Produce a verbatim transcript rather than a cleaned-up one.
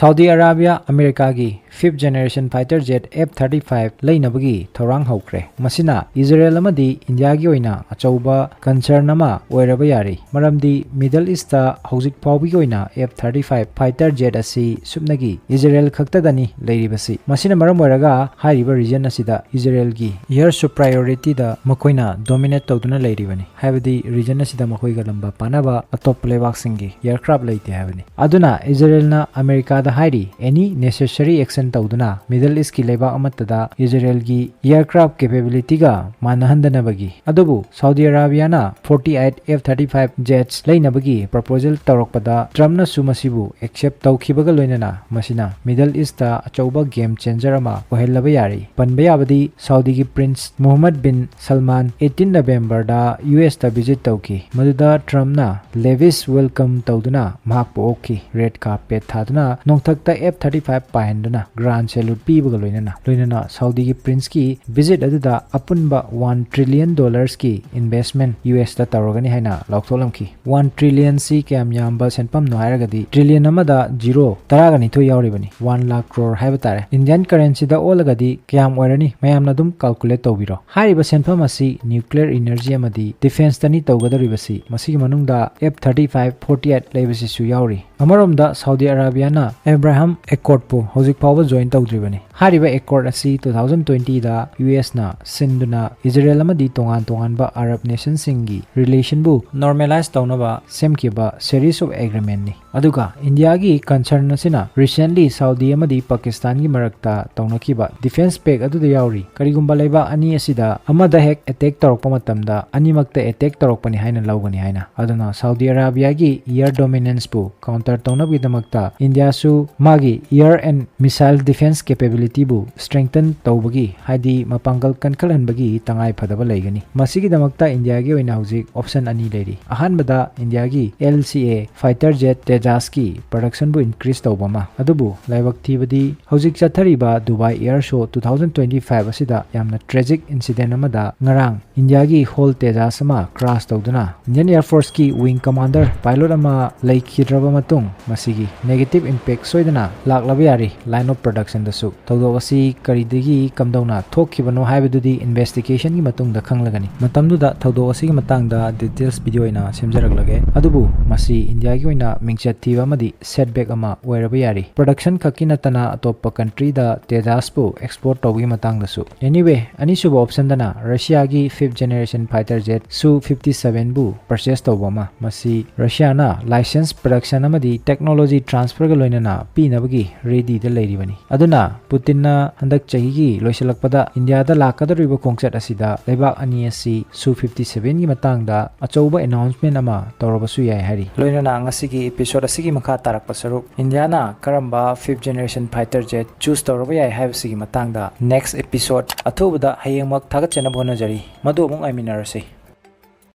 Saudi Arabia ꯑꯃꯦꯔꯤꯀꯥꯒꯤ fifth generation fighter jet F thirty five ꯂꯩꯅꯕꯒꯤ ꯊꯧꯔꯥꯡ ꯍꯧꯈ꯭ꯔꯦ꯫ ꯃꯁꯤꯅ ꯏꯖꯔꯦꯜ ꯑꯃꯗꯤ ꯏꯟꯗꯤꯌꯥꯒꯤ ꯑꯣꯏꯅ ꯑꯆꯧꯕ concern ꯑꯃ ꯑꯣꯏꯔꯕ ꯌꯥꯔꯤ, ꯃꯔꯝꯗꯤ Middle East ꯍꯧꯖꯤꯛ ꯐꯥꯎꯕꯒꯤ ꯑꯣꯏꯅ F thirty five fighter jet ꯑꯁꯤ ꯁꯨꯞꯅꯒꯤ ꯏꯖꯔꯦꯜ ꯈꯛꯇꯗꯅꯤ ꯂꯩꯔꯤꯕꯁꯤ꯫ ꯃꯁꯤꯅ ꯃꯔꯝ ꯑꯣꯏꯔꯒ ꯍꯥꯏꯔꯤꯕ region ꯑꯁꯤꯗ ꯏꯖꯔꯦꯜꯒꯤ air superiorityꯗ ꯃꯈꯣꯏꯅ dominate ꯇꯧꯗꯨꯅ ꯂꯩꯔꯤꯕꯅꯤ, ꯍꯥꯏꯕꯗꯤ region ꯑꯁꯤꯗ ꯃꯈꯣꯏꯒ ꯂꯝꯕꯥ ꯄꯥꯅꯕ ꯑꯇꯣꯞꯄ ꯂꯩꯕꯥꯛꯁꯤꯡꯒꯤ aircraft ꯂꯩꯇꯦ ꯍꯥꯏꯕꯅꯤ꯫ ꯑꯗꯨꯅ ꯏꯖꯔꯦꯜꯅ ꯑꯃꯦꯔꯤꯀꯥꯗ ꯍꯥꯏꯔꯤ, any necessary action ꯇꯧꯗꯨꯅ Middle Eastꯀꯤ ꯂꯩꯕꯥꯛ ꯑꯃꯠꯇꯗ ꯏꯖꯔꯦꯜꯒꯤ aircraft capabilityꯒ ꯃꯥꯟꯅꯍꯟꯗꯅꯕꯒꯤ꯫ ꯑꯗꯨꯕꯨ ꯁꯥꯎꯗꯤ ꯑꯔꯥꯕꯤꯌꯥꯅ forty eight F thirty five jets ꯂꯩꯅꯕꯒꯤ proposal ꯇꯧꯔꯛꯄꯗ ꯇ꯭ꯔꯝꯞꯅꯁꯨ ꯃꯁꯤꯕꯨ accept ꯇꯧꯈꯤꯕꯒ ꯂꯣꯏꯅꯅ ꯃꯁꯤꯅ Middle Eastꯇ ꯑꯆꯧꯕ game changer ꯑꯃ ꯑꯣꯏꯍꯜꯂꯕ ꯌꯥꯔꯤ꯫ ꯄꯟꯕ ꯌꯥꯕꯗꯤ ꯁꯥꯎꯗꯤꯒꯤ Prince Mohammed bin Salman eighteen Novemberꯗ USꯇ visit ꯇꯧꯈꯤ, ꯃꯗꯨꯗ ꯇ꯭ꯔꯝꯞꯅ lavish welcome ꯇꯧꯗꯨꯅ ꯃꯍꯥꯛꯄꯨ ꯑꯣꯛꯈꯤ꯫ Red carpet ꯊꯥꯗꯨꯅ ꯅꯣꯡꯊꯛꯇ F thirty five ꯄꯥꯏꯍꯟꯗꯨꯅ grand salute ꯄꯤꯕꯒ ꯂꯣꯏꯅꯅ ꯂꯣꯏꯅꯅ ꯁꯥꯎꯗꯤꯒꯤ Princeꯀꯤ visit ꯑꯗꯨꯗ ꯑꯄꯨꯟꯕ one trillion dollarsꯀꯤ investment USꯇ ꯇꯧꯔꯒꯅꯤ ꯍꯥꯏꯅ ꯂꯥꯎꯊꯣꯛꯂꯝꯈꯤ꯫ One trillionꯁꯤ ꯀꯌꯥꯝ ꯌꯥꯝꯕ ꯁꯦꯟꯐꯝꯅꯣ ꯍꯥꯏꯔꯒꯗꯤ trillion ꯑꯃꯗ zero ꯇꯔꯥꯒ ꯅꯤꯊꯣꯏ ꯌꯥꯎꯔꯤꯕꯅꯤ, one lakh crore ꯍꯥꯏꯕ ꯇꯥꯔꯦ꯫ Indian currencyꯗ ꯑꯣꯜꯂꯒꯗꯤ ꯀꯌꯥꯝ ꯑꯣꯏꯔꯅꯤ ꯃꯌꯥꯝꯅ ꯑꯗꯨꯝ calculate ꯇꯧꯕꯤꯔꯣ꯫ ꯍꯥꯏꯔꯤꯕ ꯁꯦꯟꯐꯝ ꯑꯁꯤ nuclear energy ꯑꯃꯗꯤ defenceꯇꯅꯤ ꯇꯧꯒꯗꯧꯔꯤꯕꯁꯤ꯫ ꯃꯁꯤꯒꯤ ꯃꯅꯨꯡꯗ F thirty five forty eight ꯂꯩꯕꯁꯤꯁꯨ ꯌꯥꯎꯔꯤ꯫ ꯑꯃꯔꯣꯝꯗ ꯁꯥꯎꯗꯤ ꯑꯔꯥꯕꯤꯌꯥꯅ Abraham Accordꯄꯨ ꯍꯧꯖꯤꯛ ꯐꯥꯎꯕ join ꯇꯧꯗ꯭ꯔꯤꯕꯅꯤ꯫ ꯍꯥꯏꯔꯤꯕ accord ꯑꯁꯤ two thousand twentyꯗ USꯅ ꯁꯤꯟꯗꯨꯅ ꯏꯖꯔꯦꯜ ꯑꯃꯗꯤ ꯇꯣꯉꯥꯟ ꯇꯣꯉꯥꯟꯕ Arab nationꯁꯤꯡꯒꯤ relationꯕꯨ normalize ꯇꯧꯅꯕ ꯁꯦꯝꯈꯤꯕ series of agreementꯅꯤ꯫ ꯑꯗꯨꯒ ꯏꯟꯗꯤꯌꯥꯒꯤ concern ꯑꯁꯤꯅ recently ꯁꯥꯎꯗꯤ ꯑꯃꯗꯤ ꯄꯥꯀꯤꯁꯇꯥꯟꯒꯤ ꯃꯔꯛꯇ ꯇꯧꯅꯈꯤꯕ defence pact ꯑꯗꯨꯗ ꯌꯥꯎꯔꯤ꯫ ꯀꯔꯤꯒꯨꯝꯕ ꯂꯩꯕꯥꯛ ꯑꯅꯤ ꯑꯁꯤꯗ ꯑꯃꯗ ꯍꯦꯛ attack ꯇꯧꯔꯛꯄ ꯃꯇꯝꯗ ꯑꯅꯤꯃꯛꯇ attack ꯇꯧꯔꯛꯄꯅꯤ ꯍꯥꯏꯅ ꯂꯧꯒꯅꯤ ꯍꯥꯏꯅ꯫ ꯑꯗꯨꯅ ꯁꯥꯎꯗꯤ ꯑꯔꯥꯕꯤꯌꯥꯒꯤ air dominanceꯄꯨ counter ꯇꯧꯅꯕꯒꯤꯗꯃꯛꯇ ꯏꯟꯗꯤꯌꯥꯁꯨ ꯃꯥꯒꯤ air and missile defence capability ꯇꯤꯕꯨ strengthen ꯇꯧꯕꯒꯤ, ꯍꯥꯏꯗꯤ ꯃꯄꯥꯡꯒꯜ ꯀꯟꯈꯠꯍꯟꯕꯒꯤ ꯇꯉꯥꯏ ꯐꯗꯕ ꯂꯩꯒꯅꯤ꯫ ꯃꯁꯤꯒꯤꯗꯃꯛꯇ ꯏꯟꯗꯤꯌꯥꯒꯤ ꯑꯣꯏꯅ ꯍꯧꯖꯤꯛ option ꯑꯅꯤ ꯂꯩꯔꯤ꯫ ꯑꯍꯥꯟꯕꯗ ꯏꯟꯗꯤꯌꯥꯒꯤ L C A fighter jet Tejasꯀꯤ productionꯕꯨ increase ꯇꯧꯕ ꯑꯃ꯫ ꯑꯗꯨꯕꯨ ꯂꯥꯏꯕꯛ ꯊꯤꯕꯗꯤ ꯍꯧꯖꯤꯛ ꯆꯠꯊꯔꯤꯕ Dubai Air Show two thousand twenty five ꯑꯁꯤꯗ ꯌꯥꯝꯅ tragic incident ꯑꯃꯗ ꯉꯔꯥꯡ ꯏꯟꯗꯤꯌꯥꯒꯤ ꯍꯣꯜ ꯇꯦꯖꯥꯁ ꯑꯃ crash ꯇꯧꯗꯨꯅ Indian Air Forceꯀꯤ wing commander pilot ꯑꯃ ꯂꯩꯈꯤꯗ꯭ꯔꯕ ꯃꯇꯨꯡ ꯃꯁꯤꯒꯤ negative impact ꯁꯣꯏꯗꯅ ꯂꯥꯛꯂꯕ ꯌꯥꯔꯤ line of productionꯗꯁꯨ꯫ ꯊꯧꯗꯣꯛ ꯑꯁꯤ ꯀꯔꯤꯗꯒꯤ ꯀꯝꯗꯧꯅ ꯊꯣꯛꯈꯤꯕꯅꯣ ꯍꯥꯏꯕꯗꯨꯗꯤ investigationꯒꯤ ꯃꯇꯨꯡꯗ ꯈꯪꯂꯒꯅꯤ꯫ ꯃꯇꯝꯗꯨꯗ ꯊꯧꯗꯣꯛ ꯑꯁꯤꯒꯤ ꯃꯇꯥꯡꯗ details video ꯑꯣꯏꯅ ꯁꯦꯝꯖꯔꯛꯂꯒꯦ꯫ ꯑꯗꯨꯕꯨ ꯃꯁꯤ ꯏꯟꯗꯤꯌꯥꯒꯤ ꯑꯣꯏꯅ ꯃꯤꯡꯆꯠ ꯊꯤꯕ ꯑꯃꯗꯤ setback ꯑꯃ ꯑꯣꯏꯔꯕ ꯌꯥꯔꯤ꯫ Production ꯈꯛꯀꯤ ꯅꯠꯇꯅ ꯑꯇꯣꯞꯄ countryꯗ ꯇꯦꯖꯥꯁꯄꯨ export ꯇꯧꯕꯒꯤ ꯃꯇꯥꯡꯗꯁꯨ꯫ Anyway, ꯑꯅꯤꯁꯨꯕ optionꯗꯅ Russiaꯒꯤ fifth generation fighter jet Su fifty sevenꯕꯨ purchase ꯇꯧꯕ ꯑꯃ꯫ ꯃꯁꯤ Russiaꯅ license production ꯑꯃꯗꯤ technology transferꯒ ꯂꯣꯏꯅꯅ ꯄꯤꯅꯕꯒꯤ readyꯗ ꯂꯩꯔꯤꯕꯅꯤ꯫ ꯑꯗꯨꯅ Putinꯅ ꯍꯟꯗꯛ ꯆꯍꯤꯒꯤ ꯂꯣꯏꯁꯤꯜꯂꯛꯄꯗ ꯏꯟꯗꯤꯌꯥꯗ ꯂꯥꯛꯀꯗꯧꯔꯤꯕ ꯈꯣꯡꯆꯠ ꯑꯁꯤꯗ ꯂꯩꯕꯥꯛ ꯑꯅꯤ ꯑꯁꯤ Su fifty sevenꯒꯤ ꯃꯇꯥꯡꯗ ꯑꯆꯧꯕ announcement ꯑꯃ ꯇꯧꯔꯕꯁꯨ ꯌꯥꯏ ꯍꯥꯏꯔꯤ꯫ ꯂꯣꯏꯅꯅ ꯉꯁꯤꯒꯤ episode ꯑꯁꯤꯒꯤ ꯃꯈꯥ ꯇꯥꯔꯛꯄ ꯁꯔꯨꯛ, ꯏꯟꯗꯤꯌꯥꯅ ꯀꯔꯝꯕ fifth generation fighter jet choose ꯇꯧꯔꯕ ꯌꯥꯏ ꯍꯥꯏꯕꯁꯤꯒꯤ ꯃꯇꯥꯡꯗ next episode ꯑꯊꯨꯕꯗ ꯍꯌꯦꯡꯃꯛ ꯊꯥꯒꯠꯆꯅꯕ ꯍꯣꯠꯅꯖꯔꯤ꯫ ꯃꯗꯨ ꯑꯃꯨꯛ ꯉꯥꯏꯃꯤꯟꯅꯔꯁꯤ꯫